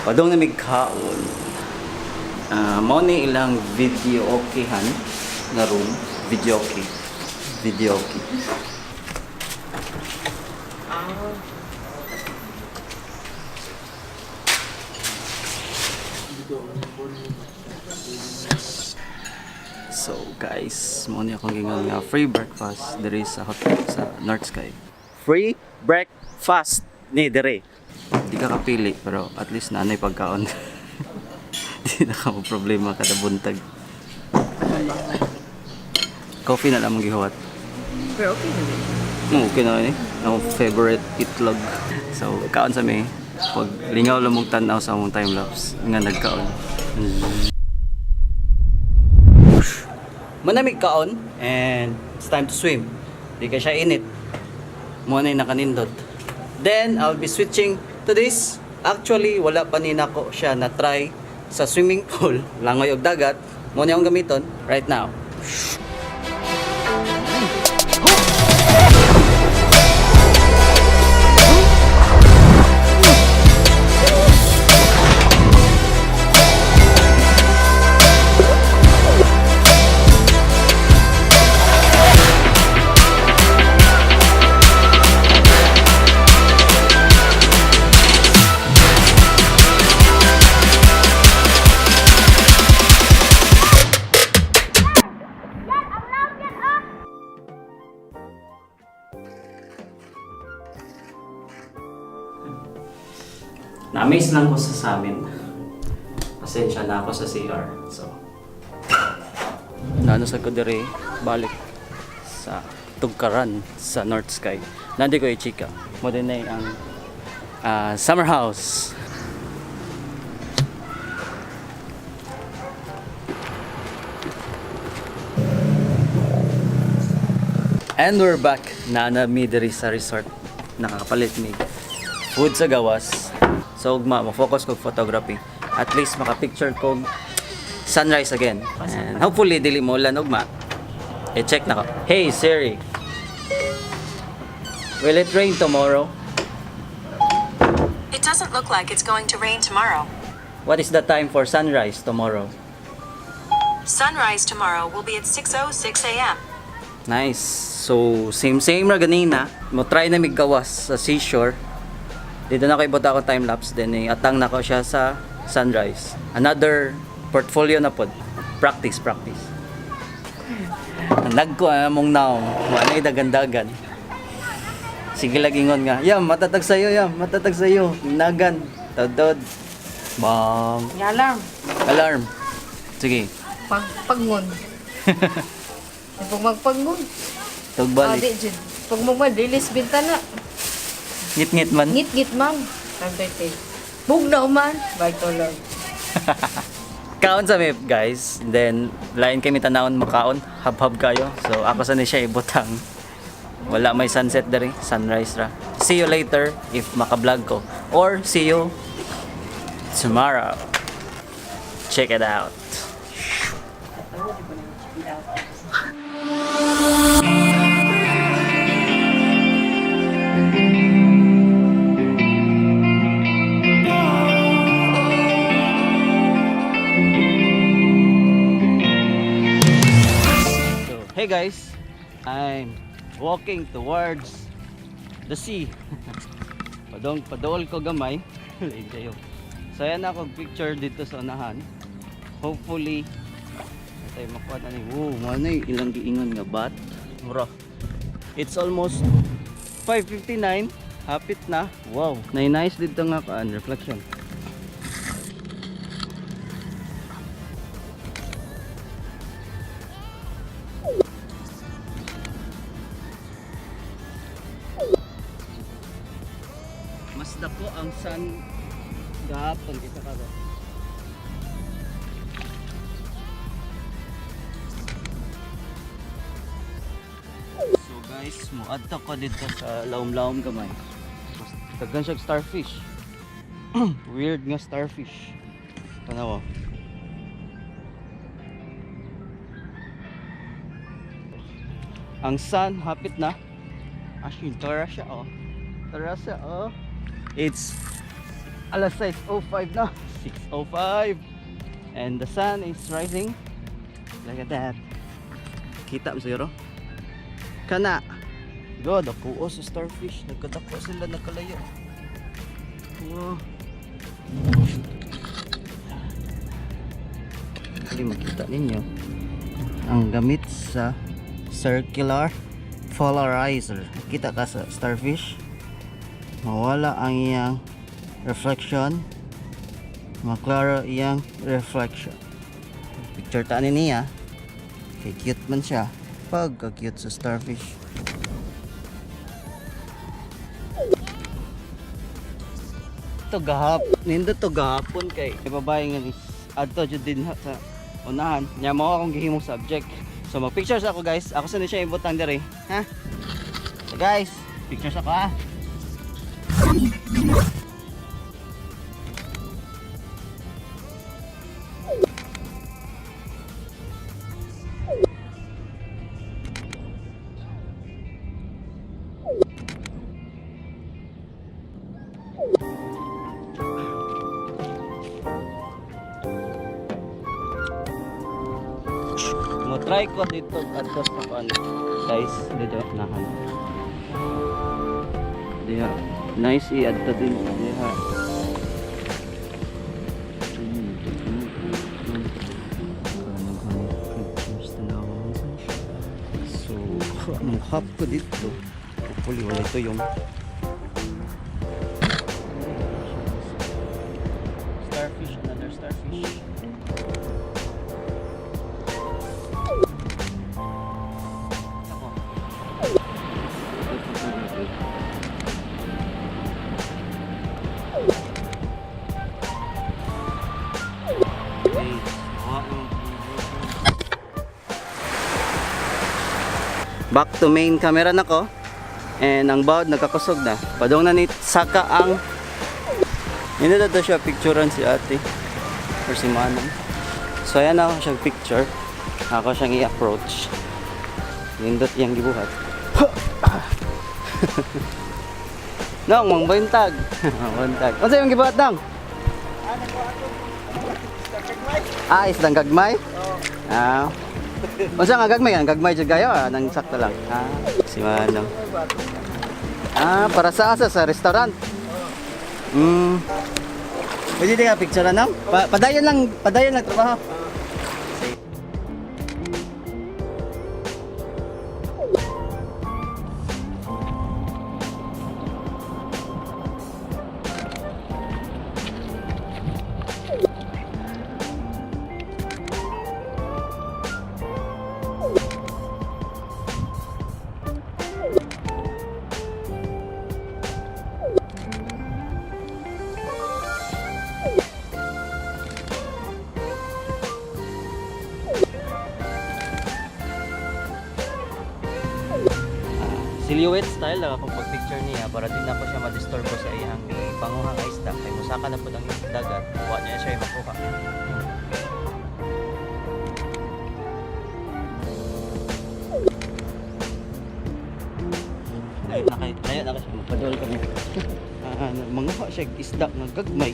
Padong na mig kaon. Ah, mao ni ilang video okay han nga room, video okay. Video okay. So guys, mao ni akong giingon nga free breakfast diri sa hotel sa North Sky. Free breakfast ni diri. Di ka kapili pero at least naanay pagkaon. Di na ka mo problema kada buntag. Coffee na lang among gihuwat. Pero okay na din. Okay na ni. Ang favorite itlog. So, kaon sa mi. Pag lingaw lang mong tan-aw sa among time lapse nga nagkaon. Manamig kaon and it's time to swim. Di ka siya init. Mo na yung nakanindot. Then, I'll be switching to this. Actually, wala pa ni nako siya na try sa swimming pool. Langoy og dagat. Mo na akong gamiton right now. Na-amaze lang ko sa amin. Pasensya na ako sa CR. So, naano sa ko dire, balik sa Tugkaran sa North Sky. Nandi ko chika. Mo din na ang summer house. And we're back. Nana mi diri sa resort. Nakakapalit mi food sa gawas. So ugma, mo-focus kog photography. At least maka-picture kog sunrise again. And hopefully dili mo ulan ugma. I-check na ko. Hey Siri. Will it rain tomorrow? It doesn't look like it's going to rain tomorrow. What is the time for sunrise tomorrow? Sunrise tomorrow will be at 6:06 a.m. Nice. So, same same ra ganina. Mo try na mig gawas sa seashore. Dito na ko ibota ako time lapse then eh, atang na ko siya sa sunrise. Another portfolio na pod. Practice, practice. Nagko among naong, wala dagan-dagan. Sige lang ingon nga. Yam, matatag sayo, yam, matatag sayo. Nagan, tadod. Bang. Nga lang. Alarm. Sige, Pagpagngon. Pag magpagngon. Ah, tugbalik. di, jud. Pag magmadilis bintana. Ngit-ngit man. Ngit-ngit man. Time 30. Bugnaw man. Bye tulog. Kaon sa mi guys. Then lain kami tanawon makaon, habhab kayo. So ako sa ni siya ibutang. Wala may sunset diri, sunrise ra. See you later if maka-vlog ko or see you tomorrow. Check it out. So, hey guys, I'm walking towards the sea. Padong padol ko gamay. Lain kayo. So ayan ako picture dito sa unahan. Hopefully tayo makuha na ni. Wow, mo na yung ilang giingon nga bat. Mura. It's almost 5:59. Hapit na. Wow, nay nice dito nga kaan reflection. Mas dako ang sun gahapon kita karon. So guys, muadto ko dito sa laom-laom gamay. Mas daghan siya starfish. Weird nga starfish. Tanawa. Ang sun hapit na. Actually, tara siya oh. Tara siya oh. It's Alas 6:05 na. 6:05. And the sun is rising. Look at that. Kita mo siguro? Kana. Go, dako sa starfish. Nagkadako sila, nagkalayo. Wow. Hindi makita ninyo ang gamit sa circular polarizer. Kita ka sa starfish. Mawala ang iyang reflection. Maklaro iyang reflection. Picture ta ni niya. Kay cute man siya. Pagka cute sa starfish. To gahap, nindot to gahapon kay babae nga ni adto jud din ha sa unahan. Nya mao akong gihimong subject. So mag pictures ako, guys. Ako sa ni siya ibutang diri, ha? So guys, pictures ako, ha. Mo try ko dito adto sa kuan. Guys, dito nahan. Diha. Nice i-adto din diha. So, muhap ko dito. Hopefully, wala ito yung starfish, another starfish. Ako. Okay, nakuha ko. Back to main camera na ko. And ang bawd nagkakusog na. Padong na ni saka ang hindi na to siya picturean si ate or si manang. So ayan ako siyang picture. Ako siyang i-approach. Nindot iyang gibuhat. Nong, mang bintag. Mang bintag. Unsa imong gibuhat, Nong? Ah, isdang gagmay? Ah. Unsa nga gagmay? Ang gagmay jud kayo, ah, nang sakto lang. Ah, si Manong. Ah, para sa asa sa restaurant. Pwede di ka picture na? Pa padayon lang trabaho. Silhouette style lang akong pag-picture niya para di na ko siya madisturbo sa iyang panguha nga isda kay musaka na pud ang dagat, wa niya siya makuha. Ay, nakay, layo na kasi magpadol kami. Ah, manguha siya og isda nga gagmay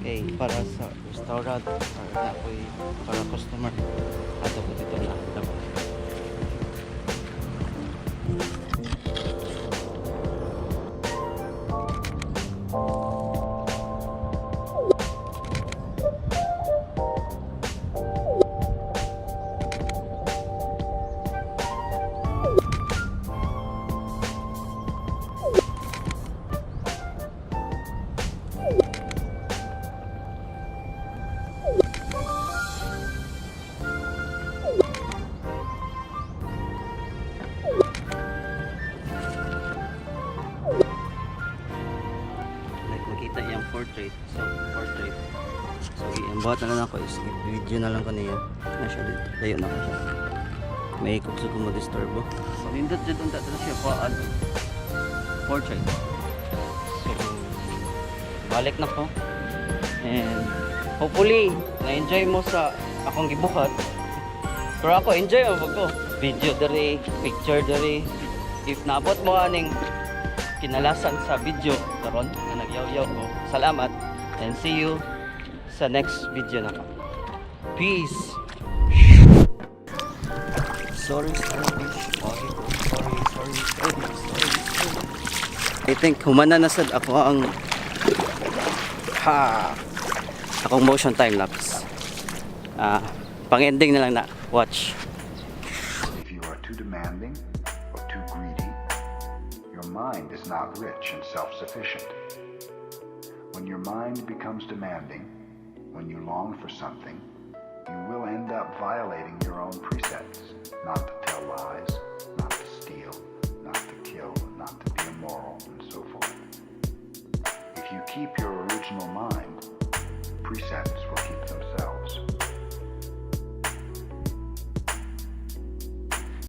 kay para sa restaurant or na ko'y para customer ato ko dito na ako. Like makita iyang portrait, so portrait, so i-ambot na lang ako is video na lang ko niya na siya dito, layo na ko siya, may ikog sa mo disturbo. So nindot jud unta to siya pa ano portrait. So balik na ko and hopefully na-enjoy mo sa akong gibuhat, pero ako enjoy mo ko video diri, picture diri. If naabot mo aning kinalasan sa video karon na nagyaw-yaw ko, salamat. And see you sa next video nako. Peace! Sorry, sorry, sorry, sorry, sorry, sorry, sorry, sorry. I think humana na sad ako ang ha akong motion time lapse. Ah, pang-ending na lang na. Watch. If you are too demanding or too greedy, your mind is not rich and self sufficient. When your mind becomes demanding, when you long for something, you will end up violating your own precepts: not to tell lies, not to steal, not to kill, not to be immoral, and so forth. If you keep your original mind, precepts